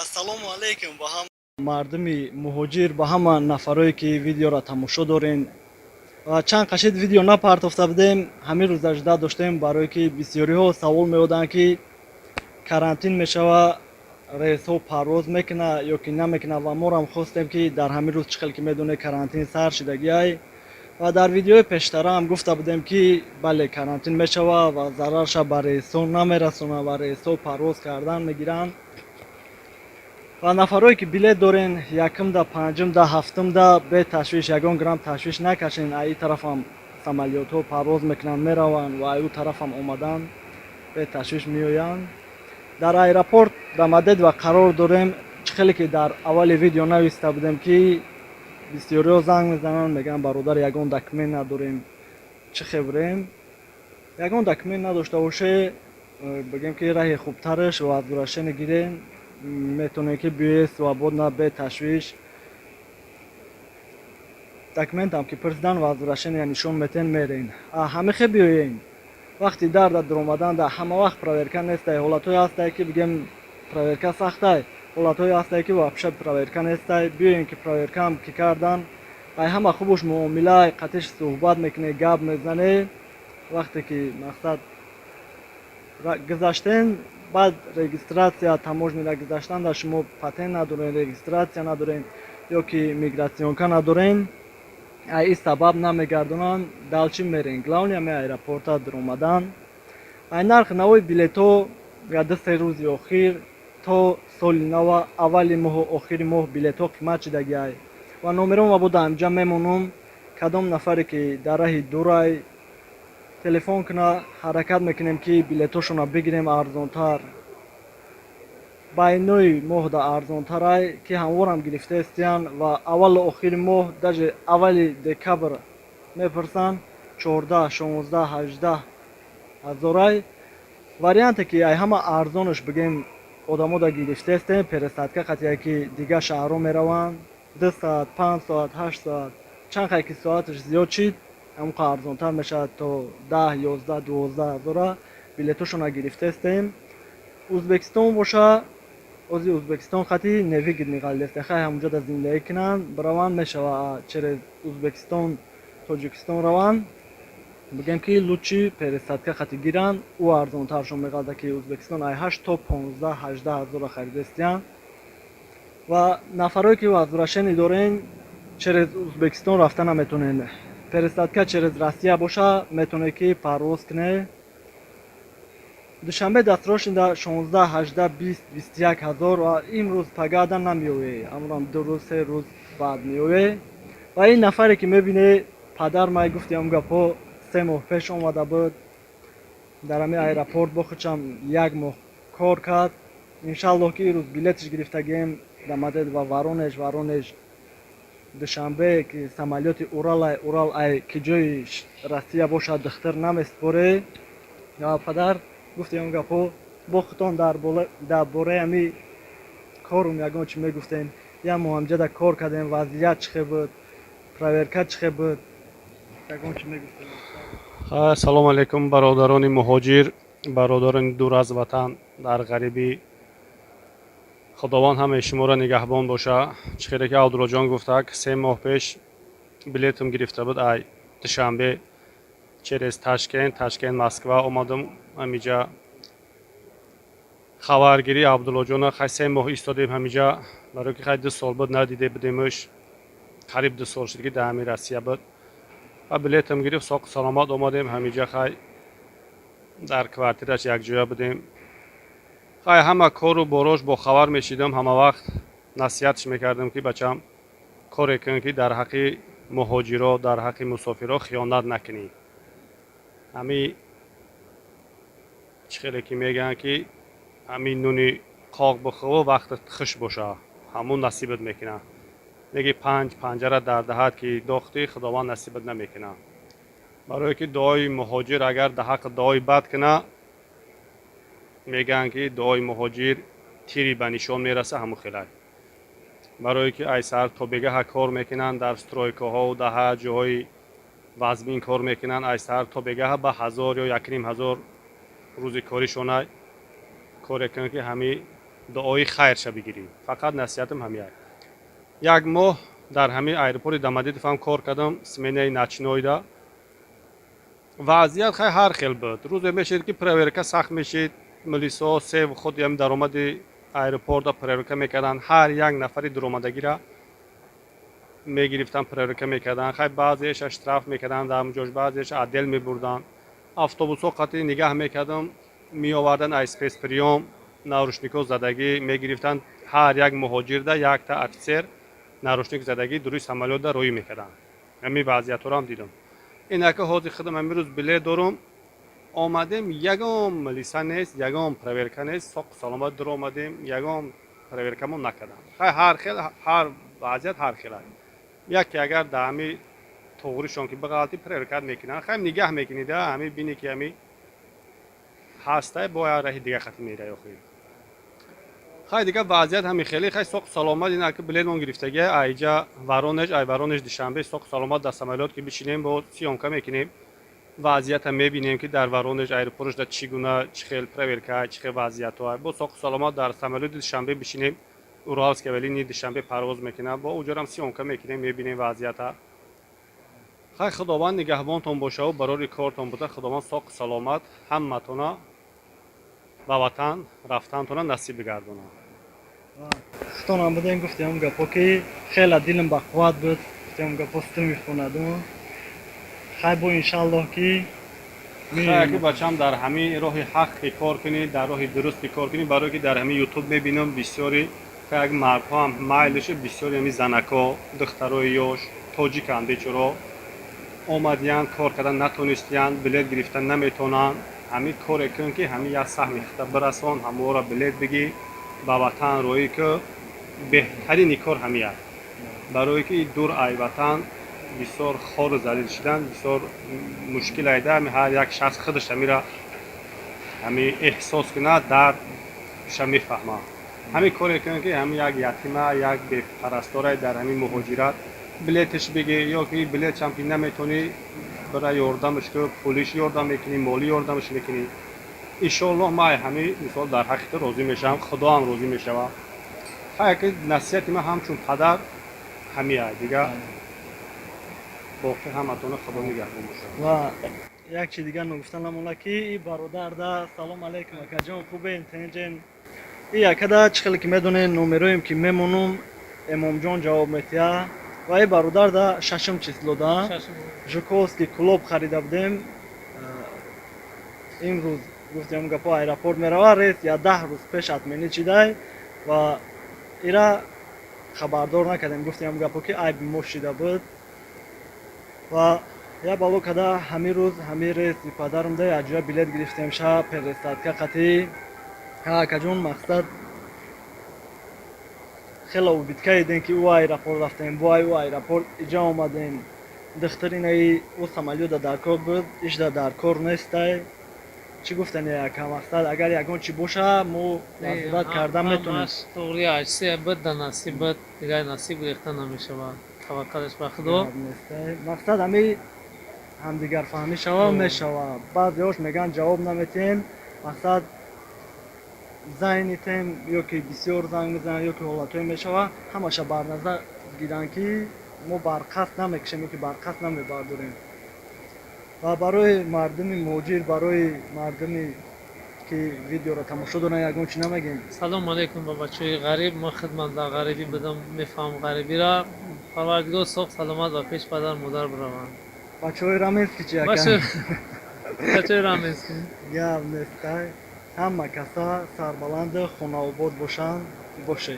Ассалому алайкум ба ҳама мардуми муҳоҷир, ба ҳама нафарое, ки видеоро тамошо дорен. Ва чанд қашид видео напартофта будем, ҳамин рӯза жда доштем, барое ки бисёриҳо савол меоданд, ки карантин мешава, рейсҳо парвоз мекуна ё ки намекуна. Ва морам хостем, ки дар ҳамин рӯз, чӣ хел ки медонед, карантин сар шидагиай. Ва дар видеои пештараам гуфта будем, ки бале, карантин мешава ва зарарша ба рейсҳо намерасонад ва рейсҳо парвоз кардан мегиранд. Ва нафарое, ки билет дорен, якумда, панҷумда, ҳафтумда, беташвиш, ягон грамм ташвиш накашен. Ай тарафам самолётҳо парвоз мекунанд, мераванд ва ай ӯ тарафам омадан беташвиш меоянд. Дар аэропорт Домодедово қарор дорем. Чӣ хеле ки дар аввали видео нависта будем, ки бисёриҳо занг мезананд, мегӯянд: «Бародар, ягон документ надорем, чӣ хебрем?» Ягон документ надошта боше, бигем, ки раҳи хубтараш возвращение гирем, метавонем, ки биёед свободно, беташвиш. Документам ки пурсидан, возвращение нишон метен, мерен. Ҳамихе биёен, вақти дарда дуромадан да ҳама вақт проверка нестай. Ҳолатҳое ҳастае, ки, бигем, проверка сахтай, ҳолатҳое ҳастае, ки вообще проверка нестай. Биёем, ки проверкаам ки кардан, ай ҳама хубуш муомила, қатиш суҳбат мекунед, гап мезанед. Вақте ки, мақсад, гузаштен, баъд регистрация, таможняра гузаштан, дар шумо патент надорен, регистрация надорен ё ки миграционка надорен, ай ин сабаб намегардонанд, дальше мерен. Главный ҳами аэропорта дуромадан. Ай нархи навои билетҳо, я 2-се рӯзи охир то соли нава, аввали моҳу охири моҳ билетҳо қимат шидагиай. Ва номером ва буда ҳамҷа мемонам. Кадом нафаре, ки дар раҳи дурай, телефон куна, ҳаракат мекунем, ки билетҳошонро бигирем арзонтар. Байнои моҳда арзонтарай, ки ҳамворам гирифтаистиян. Ва аввалу охири моҳ, даже аввали декабр мепурсанд, 14, 16, 18 ҳазорай. Варианте, ки ай ҳама арзонаш, бигем, одамода гирифтаистем, пересадка қатия, ки дигар шаҳрҳо мераванд, 2 саат, 5 соат, 8 соат, чанд қай ки соаташ зиёд шид, ҳамон арзонтар мешавад, то 10, 11, 12 ҳазора билетошона гирифтаистем. Узбекистон боша, ози Узбекистон хати невыгодный қалдеста, хай ҳамонҷода зиндагӣ кунанд, бираванд, мешава. Через Узбекистон Тоҷикистон раванд, бигем, ки лучше пересадка хати гиранд, ӯ арзонтаршон меғалда, ки Узбекистон ай 8 то 15, 18 ҳазора харидастиянд. Ва нафарое, ки возвращение дорен, через Узбекистон рафта наметонен. Пересадка через Россия боша, метавонед, ки парвоз кунед. Душанбе дастрошинда 16, 18, 20, 21 ҳазор. Ва имрӯз пагада намеёве, амрам 2 рӯз, 3 рӯз баъд меёве. Ва ин нафаре, ки мебине, падар май гуфтиам гапҳо, 3 моҳ пеш омада буд дар ҳамин аэропорт, бо худшам як моҳ кор кард. Иншаллоҳ, ки ирӯз билетш гирифтагием Домодедово Воронеж, Воронеж Душанбе, ки самолёти Уралай. Урал ай ки ҷои Россия бошад, духтар намеспоре. Ва падар, гуфтем гапҳо, бо худтон дар бораи ҳами корум ягон чӣ мегуфтем? Як моҳ ҳамҷода кор кардем, вазъият чӣ хел буд, проверка чӣ хел буд, ягон чӣ мегуфтем? Ассалому алайкум, бародарони муҳоҷир, бародарони дур аз ватан, дар ғарибӣ. Худованд ҳамаи шуморо нигаҳбон боша. Чӣ хеле ки Абдуллоҷон гуфтак, 3 моҳ пеш билетам гирифта буд, ай Душанбе через Ташкент, Ташкент Москва омадам ҳамиҷа. Хабаргирии Абдуллоҷона, хай, 3 моҳ истодем ҳамиҷа, барое ки, хай, 2 сол буд надиде будемш, қариб 2 сол шуд, ки дар ҳамин Россия буд. Ва билетам гирифт, соқу саломат омадем ҳамиҷа. Хай, дар квартираш якҷоя будем. Хай, ҳама кору борош бохабар мешидам, ҳама вақт насиҳатш мекардам, ки бачам, коре кун, ки дар ҳаққи муҳоҷиро, дар ҳаққи мусофиро хиёнат накунӣ. Ҳами чӣ хеле ки мегӯянд, ки ҳамин нуни қоқ бихӯру вақтат хуш боша, ҳамун насибат мекунад. Меги панҷ панҷара дар даҳат ки дохтӣ, Худованд насибат намекунад, барое ки дуои муҳоҷир агар дар ҳаққи дуои бад куна, мегӯянд, ки дуои муҳоҷир тири ба нишон мераса. Ҳамун хелай, барое ки ай саҳар то бегаҳа кор мекунанд, дар стройкаҳову дар ҳар ҷоҳои вазмин кор мекунанд, ай саҳар то бегаҳа ба 1000 ё 1500 рӯзи коришонай. Коре кунанд, ки ҳамин. Дуои хайрша бигирӣ. Фақат насиҳатам ҳамияк. Як моҳ дар ҳамин аэропорти Домодедово кор кардам, сменаи ночнойда. Вазъият хай ҳар хел буд. Рӯзе мешид, ки проверка сахт мешид, милисо се худи ҳами даромади аэропорта проверка мекарданд, ҳар як нафари дуромадагира мегирифтанд, проверка мекарданд. Хай, баъзееша штраф мекарданд дар ҳамҷош, баъзееша отдел мебурданд. Автобусҳо қатъи нигаҳ мекардам, меоварданд ай спецприём, наручникҳо задагӣ мегирифтанд, ҳар як муҳоҷирда якта офитсер наручник задагӣ дуруи самолётда роӣ мекарданд. Ҳамин вазъиятҳоро ҳам дидам. Инака ҳозир худам ҳамин рӯз билет дорум, омадем, ягон милиса нест, ягон проверка нест, соқу саломат дуромадем, ягон проверкамон накарданд. Хай, ҳар хел, ҳар вазъият ҳар хел аст. Яке агар дар ҳами туғришон ки биғалатӣ, проверкат мекунанд. Хай, нигаҳ мекунида, ҳами бини ки ҳами ҳастай, бо як раҳи дига хати мерай охир. Хай, дига вазъият ҳами хеле. Хай, соқу саломат ина ки билетмон гирифтагия айҷа Воронеж, ай Воронеж Душанбе. Соқу саломат дар самолёт ки бишинем, бо съёмка мекунем, вазъията мебинем, ки дар Воронеж аэропорташда чӣ гуна, чӣ хел проверка, чӣ хел вазъиятҳо. Бо соқу саломат дар самолёти Душанбе бишинем, Уральские авиалинии Душанбе парвоз мекунам, бо уҷорам съёмка мекунем, мебинем вазъията. Хай, Худованд нигаҳбонтон бошаву барори кортон буда. Худованд соқу саломат ҳаматона ба ватан рафтантона насиб бигардонад. Худтонам будем, гуфтем гапо, ки хеле дилам бақувват буд, гуфтем гапо, сутун мехонадум. Хай, бо иншаллоҳ ки Хай, ки бачам, дар ҳамин роҳи ҳақ ки кор кунӣ, дар роҳи дуруст ки кор кунӣ, барое ки дар ҳамин Ютуб мебинам, бисёри як мардҳо ҳам майлиша, бисёри ҳамин занако, духтарои ёш тоҷиканд, бечоро омадиянд, кор кардан натонистиянд, билет гирифтан наметавонанд. Ҳамин коре кун, ки ҳамин як саҳми хита бирасон, ҳаморо билет бигӣ, ба ватан роҳӣ ку. Беҳтарини кор ҳамин аст, барое ки дур ай ватан бисёр хору залил шудан бисёр мушкил айда. Ҳар як шахс худаш ҳамира ҳами эҳсос кунад, дардша мефаҳмад. Ҳамин коре кунад, ки ҳамин як ятима, як бепарасторай дар ҳамин муҳоҷират билеташ бигӣ ё ки билетшам ки наметавонӣ, бира ёрдамаш ку, пулиш ёрдам мекунӣ, молӣ ёрдамаш мекунӣ. Иншоаллоҳ, ман ҳамин мисол дар ҳаққи ту розӣ мешавам, Худоам розӣ мешавад. Ҳа, ки насиҳати ман ҳамчун падар ҳамин аст. Дига боқӣ ҳаматона Худо нигаҳбон бошад. Ва як чи дигар ногуфта намонад, ки и бародарда, салом алейкум, акаҷон, хубен, тинҷен? И акада чӣ хеле ки медонен, номероем ки мемонум, Эмомҷон ҷавоб метиҳад. Ва и бародарда шашум числода Жуковский клуб харида будем. Имрӯз, гуфтем гапо, аэропорт мерава, рейс я 10 рӯз пеш отменить шидай ва ира хабардор накардем, гуфтем гапо, ки айби мо шида буд. Ва я бало када ҳамин рӯз ҳамин рейси падарам да якҷоя билет гирифтем, ша пересадка қатӣ. Акаҷон, мақсад, хеле убитка дидем, ки ӯ аэропорт рафтем, бо ай ӯ аэропорт иҷа омадем. Духтар инаи ӯ самолёта дар кор буд, ишда дар кор нестай. Чӣ гуфтани, ака? Мақсад, агар ягон чӣ боша, мо назорат карда метонем. Туғри аҷсе буд, да насиб буд, дигар насиб гирифта намешавад, таваккалаш ба Худо. Мақсад, ҳами ҳамдигарфаҳмӣ шава, мешава. Баъзеҳош мегӯянд, ҷавоб наметиҳем. Мақсад, занг нитем ё ки бисёр занг мезананд, ё ки ҳолатҳое мешава, ҳамаша бар назар гиранд, ки мо барқасд намекушем ё ки барқасд намебардорем. Ва барои мардуми муҳоҷир, барои мардуме ки видеоро тамошо доранд, ягон чӣ намегем? Салому алейкум ба бачаҳои ғариб. Ман хидмат дар ғарибӣ будам, мефаҳмам ғарибиро. Парвардигор соғ саломат ба пеш падар модар бираванд. Бачаҳои Раменский чи, ака? Бачаҳои Раменский. Гап нестай. Ҳама каса сарбаланду хонаобод бошанд. Боше.